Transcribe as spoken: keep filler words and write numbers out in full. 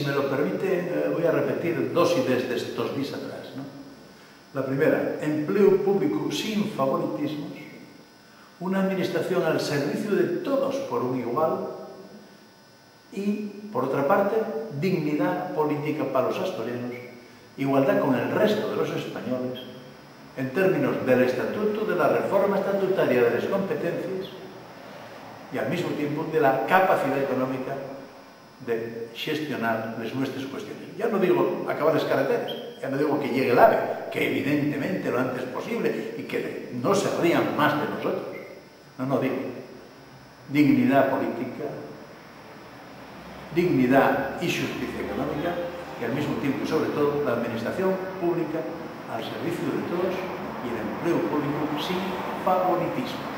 Si me lo permite, eh, voy a repetir dos idees d'estos díes atrás, ¿no? La primera, empleu públicu sin favoritismos, una administración al servicio de todos por un igual y, por otra parte, dignidá política pa los asturianos, igualdá con el resto de los españoles en términos del estatutu, de la reforma estatutaria, de les competencies y, al mismu tiempu, de la capacidá económica de xestionar les nuestres cuestiones. Ya no digo acabar les carreteres, ya no digo que llegue l'ave, que evidentemente lo antes posible y que no se rían más de nosotros. No, no, digo, dignidá política, dignidá y xusticia económica y, al mismu tiempu, sobre todo, la administración pública al servicio de todos y el empleu públicu sin favoritismos.